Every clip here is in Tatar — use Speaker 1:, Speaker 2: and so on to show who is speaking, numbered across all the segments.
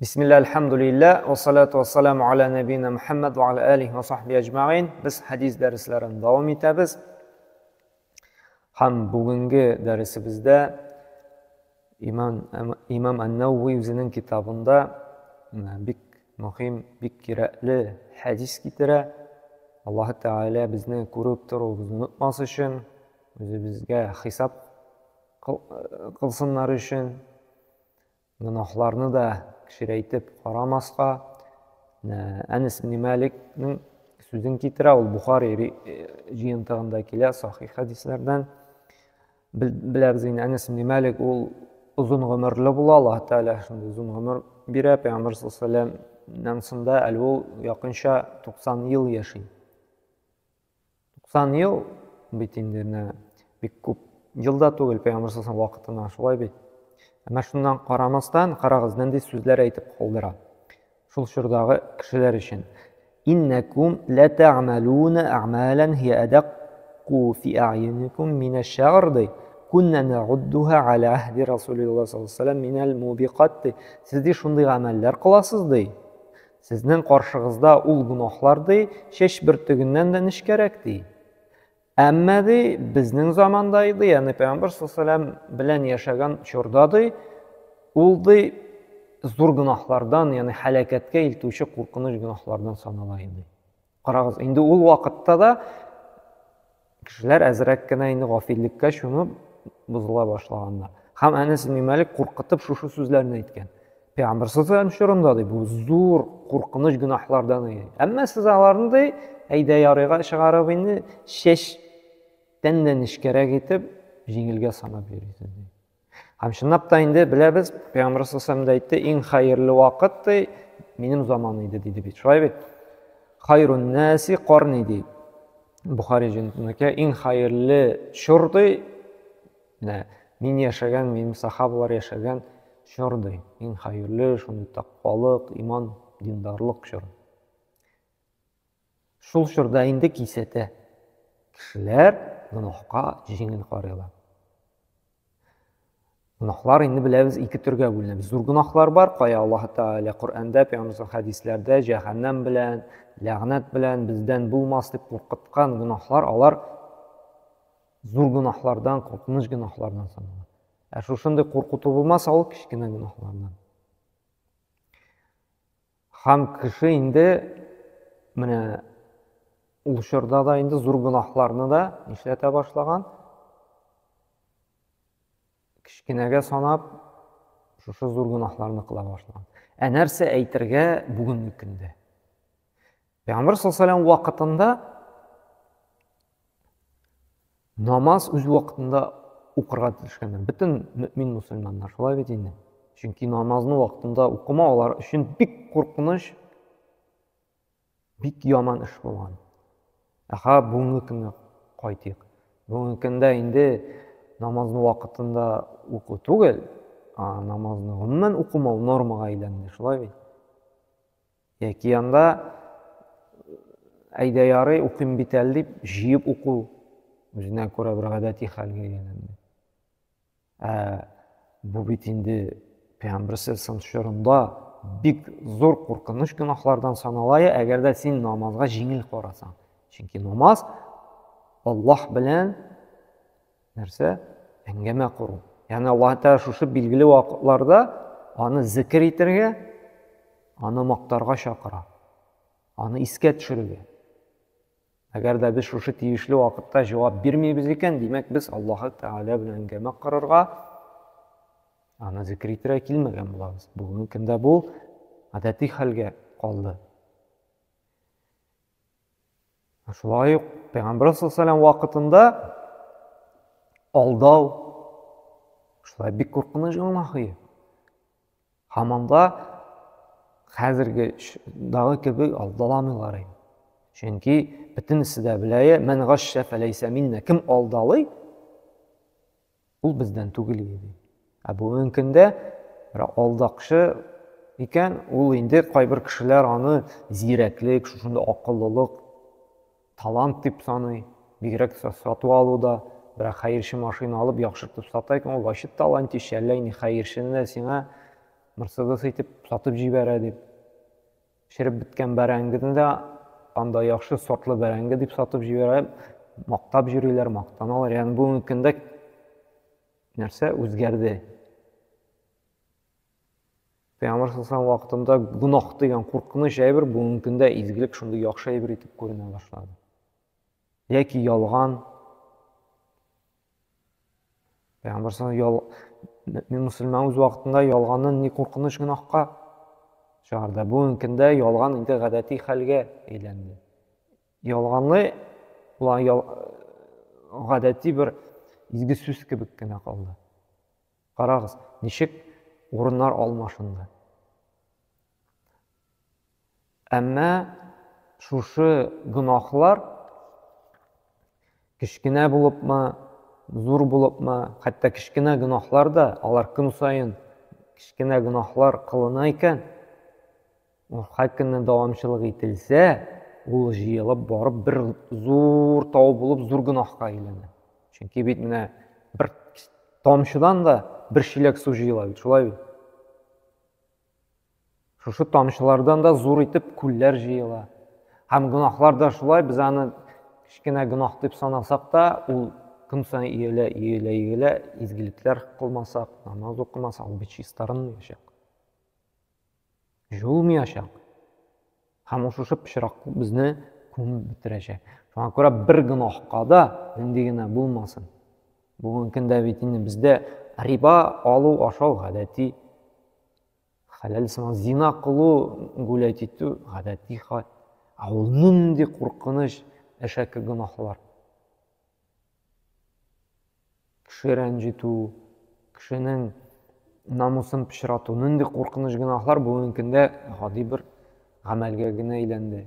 Speaker 1: Бисмилла, альхамдулилля, вассалату вассаламу аля нәбина Мухаммад ва аля алихи ва сахби әҗмәгыйн. Без хәдис дәресләрен дәвам итәбез. Һәм бүгенге дәресебездә имам, имам Ан-Нәвви үзенең китабында бик мөһим, бик кирәкле хәдис китерә. Аллаһ Тәгалә безне күреп торуыбызны онытмас өчен, үзебезгә хисап кылсыннар өчен, Гөнаһларны да кечерәйтеп карамаска. Әнес ибн Маликның сүзен китерә, ул Бухари җыентыгында килә, сахих хәдисләрдән. Беләбез инде, Әнес ибн Малик ул озын гомерле була, Аллаһ Тәгалә шундый озын гомер бирә. Пәйгамбәр саллаллаһу алейһи вәсәлләмнән соң да әле ул якынча 90 ел яши. 90 ел бит инде менә бик күп ел да түгел пәйгамбәр саллаллаху вакытына, шулай бит. Әмма шуннан карамастан, карагыз, нинди сүзләр әйтеп калдыра. Шул чордагы кешеләр өчен. Иннәкум ла тәгъмәлүнә әгъмәлән һия әдәкку фи әгъюникум минәш-шәгър ди. Кунна нәгуддуһа аля әһди Расулилла саллаллаху алейһи вәсәлләм минәл мубикат ди. Сез ди шундый гамәлләр кыласыз ди. Сезнең каршыгызда ул гөнаһлар, ди, чәч бөртегеннән дә нечкәрәк, ди. Әмма, ди, безнең заманда иде, ягъни Пәйгамбәр саллаллаху белән яшәгән чорда, ди, ул, ди, зур гөнаһлардан, ягъни һәлакәткә илтүче куркыныч гөнаһлардан санала иде. Карагыз, инде ул вакытта да кешеләр әзрәк кенә инде гафиллеккә чумып бозыла башлаганнар. Һәм Әнәс ибн Малик куркытып шушы сүзләрне әйткән. Пәйгамбәр саллаллаху чорында ди, бу зур куркыныч гөнаһлардан иде. Әмма сез аларны ди, әйдә ярыйга чыгарып инде чәчтән дә нечкәрәк итеп җиңелгә санап йөрисез ди. Һәм чынлап та инде беләбез, Пәйгамбәр саллаллаху алейһи әйтте, иң хәерле вакыт ди, минем заман иде диде бит. Шулай бит? Хайрун наси карни ди. Бухари җәннәткә иң хәерле чор ди. Менә мин яшәгән, минем сахабалар яшәгән чор ди. Иң хәерле, шундый тәкъвалык, иман, диндарлык чоры. Шул чорда инде кисәтә. Кешеләр гөнаһка җиңел карыйлар. Гөнаһлар инде беләбез ике төргә бүленә. Зур гөнаһлар бар, кая Аллаһ Тәгалә Коръәндә, Пәйгамбәребез хәдисләрдә җәһәннәм белән, ләгънәт белән бездән булмас дип куркыткан гөнаһлар, алар зур гөнаһлардан, куркыныч гөнаһлардан санала. Ә шушындый куркыту булмаса, ул кечкенә гөнаһлардан. Һәм кеше инде менә ул чорда да инде зур гөнаһларны да нишләтә башлаган? Кечкенәгә санап, шушы зур гөнаһларны кыла башлаган. Ә нәрсә әйтергә бүгенге көндә? Пәйгамбер саллаллаху алейһи вакытында Намаз үз вакытында укырга тиешкәннәр. Бөтен мөмин мусульманнар шулай бит инде. Чөнки намазны вакытында укымау алар өчен бик куркыныч, бик яман эш булган. Аха, бүгенге көнгә кайтыйк. Бүгенге көндә инде намазны вакытында уку түгел, а намазны гомумән укымау нормага әйләнде, шулай бит. Яки анда әйдә ярый, укыйм бит әле дип җыеп уку үзенә күрә бер гадәти хәлгә әйләнде. Ә бу бит инде Пәйгамбәр саллаллаху чорында бик зур куркыныч гөнаһлардан санала, әгәр дә син намазга җиңел карасаң. Чөнки намаз Аллаһ белән Нәрсә? Әңгәмә кору. Ягъни Аллаһ Тәгалә шушы билгеле вакытларда аны зикер итәргә, аны мактарга чакыра. Аны искә төшерергә. Әгәр дә без шушы тиешле вакытта җавап бирмибез икән, димәк без Аллаһ Тәгалә белән әңгәмә корырга, аны зикер итәргә килмәгән булабыз. Бүгенге көндә бу гадәти хәлгә калды. Шулай ук Пәйгамбәр саллаллаху вакытында алдау шулай бик куркыныч гөнаһ иде. Һәм анда хәзерге дагы кебек алдаламыйлар иде. Чөнки бөтенесе дә белә, мән гашша фәләйсә минна, кем алдалый, Ул бездән түгел иде. Ә бүгенге көндә бер алдакчы икән, ул инде кайбер кешеләр аны зирәклек, шушында акыллылык, талант дип саный. Бигрәк сату алуда, бер хәерче машина алып яхшыртып сата икән, ул вообще талантище, әллә инде хәерчене дә сиңа Мерседес итеп сатып җибәрә дип. Череп беткән бәрәңгене дә анда яхшы сортлы бәрәңге дип сатып җибәрә, мактап йөриләр, мактаналар. Ягъни бүгенге көндә нәрсә үзгәрде? Пәйгамбәр саллаллаху вакытында гөнаһ дигән куркыныч әйбер бүгенге көндә изгелек шундый яхшы әйбер итеп күренә башлады. Яки ялган. Пәйгамбәр саллаллаху ял мин мөселман үз вакытында ялганны ни куркыныч гөнаһка чыгарды. Бүгенге көндә ялган инде гадәти хәлгә әйләнде. Ялганлы ул ял, гадәти бер изге сүз кебек кенә калды. Карагыз, ничек урыннар алмашынды. Әмма шушы гөнаһлар кечкенә булыпмы, зур булыпмы, хәтта кечкенә гөнаһлар да, алар көн саен кечкенә гөнаһлар кылына икән, ул һәр көнне дәвамчылык ителсә, ул җыелып барып бер зур тау булып зур гөнаһка әйләнә. Чөнки бит менә бер тамчыдан да бер чиләк су җыела бит, шулай бит. Шушы тамчылардан да зур итеп күлләр җыела. Һәм гөнаһлар да шулай, без аны кечкенә гөнаһ дип санасак та, ул көн саен иелә, иелә, иелә, изгелекләр кылмасак, намаз укымасак, ул бит чистарынмаячак. Җуылмаячак. Һәм ул шушы пычрак безне күмеп бетерәчәк. Шуңа күрә бер гөнаһка да нинди генә булмасын. Бүгенге көндә бит инде бездә риба алу, ашау гадәти хәләл сыман, зина кылу, гулять итү гадәти хәл. Ә ул нинди куркыныч әшәке гөнаһлар. Кеше рәнҗетү, кешенең намусын пычрату, нинди куркыныч гөнаһлар бүгенге көндә гади бер гамәлгә генә әйләнде.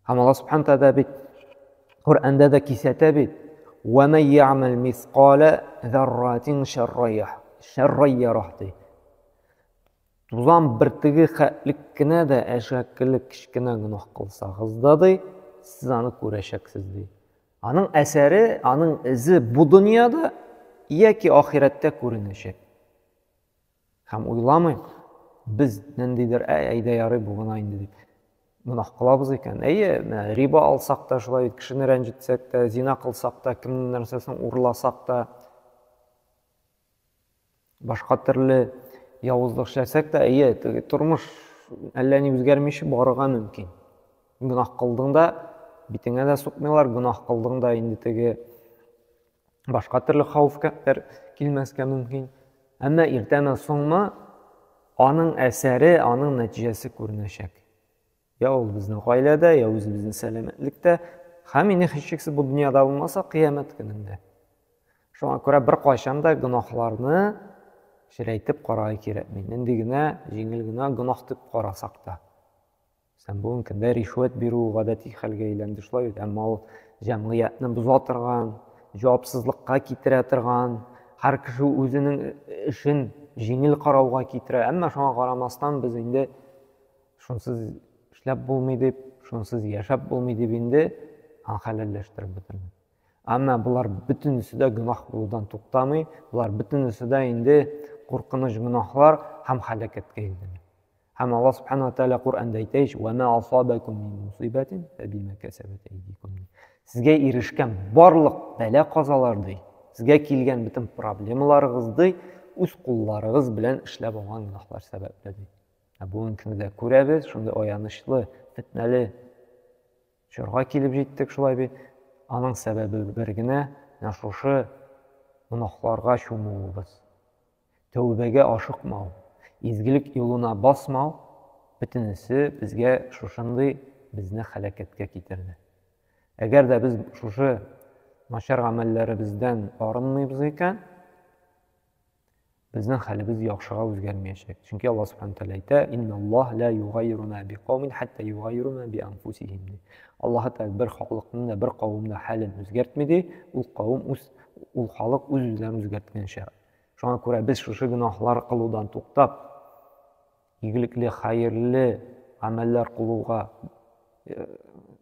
Speaker 1: Һәм Аллаһ Субхану тәгалә бит Коръәндә дә кисәтә бит: "Ва ман я'мал мисқала зарратин шарран ярах" ди. Тузан бөртеге хәтлек кенә дә әшәкелек кечкенә гөнаһ кылсагыз да ди, сез аны күрәчәксез ди. Аның әсәре, аның эзе бу дөньяда яки ахирәттә күренәчәк. Һәм уйламыйк, без ниндидер, әй, әйдә ярый бу гына инде дип гөнаһ кылабыз икән. Әйе, менә риба алсак та шулай бит, кешене рәнҗетсәк тә, зина кылсак та, кемнең нәрсәсен урласак та, башка төрле явызлык эшләсәк тә, әйе, теге тормыш әллә ни үзгәрмичә барырга мөмкин. Гөнаһ кылдың да, битеңә дә сукмыйлар, гөнаһ кылдың да инде теге башка төрле хәвеф-хәтәр килмәскә мөмкин. Әмма иртәме соңмы аның әсәре, аның нәтиҗәсе күренәчәк. Я ул безнең гаиләдә, я үзебезнең сәламәтлектә, һәм инде һичшиксез бу дөньяда булмаса, кыямәт көнендә. Шуңа күрә беркайчан да гөнаһларны кечерәйтеп карарга кирәкми. Нинди генә җиңел генә гөнаһ дип карасак та. Мәсәлән, бүгенге көндә ришвәт бирү гадәти хәлгә әйләнде шулай бит, әмма ул җәмгыятьне боза торган, җавапсызлыкка китерә торган, һәр кеше үзенең эшен җиңел карауга китерә. Әмма шуңа карамастан без инде шунсыз эшләп булмый дип, шунсыз яшәп булмый дип инде аны хәләлләштереп бетердек. Әмма болар бөтенесе дә гөнаһ булудан туктамый, болар бөтенесе дә инде куркыныч гөнаһлар һәм һәлакәткә илтә. Һәм Аллаһ субхана ва тааля Коръәндә әйтә ич, "Ва ма асабакум мин мусибатин фабима касабат айдикум". Сезгә ирешкән барлык бәла-казалар ди, сезгә килгән бөтен проблемаларыгыз ди, үз кулларыгыз белән эшләп алган гөнаһлар сәбәпле ди. Ә бүгенге көндә күрәбез, шундый аянычлы, фетнәле чорга килеп җиттек шулай бит. Аның сәбәбе бер генә, менә шушы гөнаһларга чумуыбыз. Тәүбәгә ашыкмау, изгелек юлына басмау, бөтенесе безгә шушындый безне хәләкәткә китерде. Әгәр дә без шушы начар гамәлләребездән арынмыйбыз икән, безнең хәлебез яхшыга үзгәрмәячәк. Чөнки Аллаһ субхану тәгалә әйтә, "Инналлаһ ла югайиру ма биқаумин хатта югайиру ма би анфусихим" ди. Аллаһ Тәгалә бер халыкның да, бер кавымның да хәлен үзгәртми ди, ул кавым үз ул халык үз-үзләрен үзгәрткәнчә. Шуңа күрә без шушы гөнаһлар кылудан туктап, игелекле, хәерле гамәлләр кылуга э,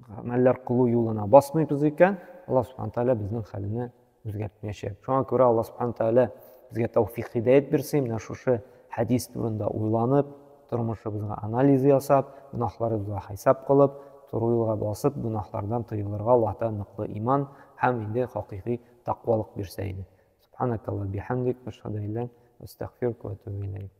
Speaker 1: гамәлләр кылу юлына басмыйбыз икән, Аллаһ субхана тәгалә безнең хәлне үзгәртмәячәк. Шуңа күрә Аллаһ субхана тәгалә безгә тәүфик хидәят бирсен, менә шушы хәдис турында уйланып, тормышыбызга анализ ясап, гөнаһларыбызга хисап кылып, туры юлга басып, гөнаһлардан тыелырга Аллаһ Тәгалә ныклы иман һәм инде хакыйкый тәкъвалык бирсә иде. Субханакаллаһ бихамдик, ашһаду илля астагфирука ва атубу иләйк.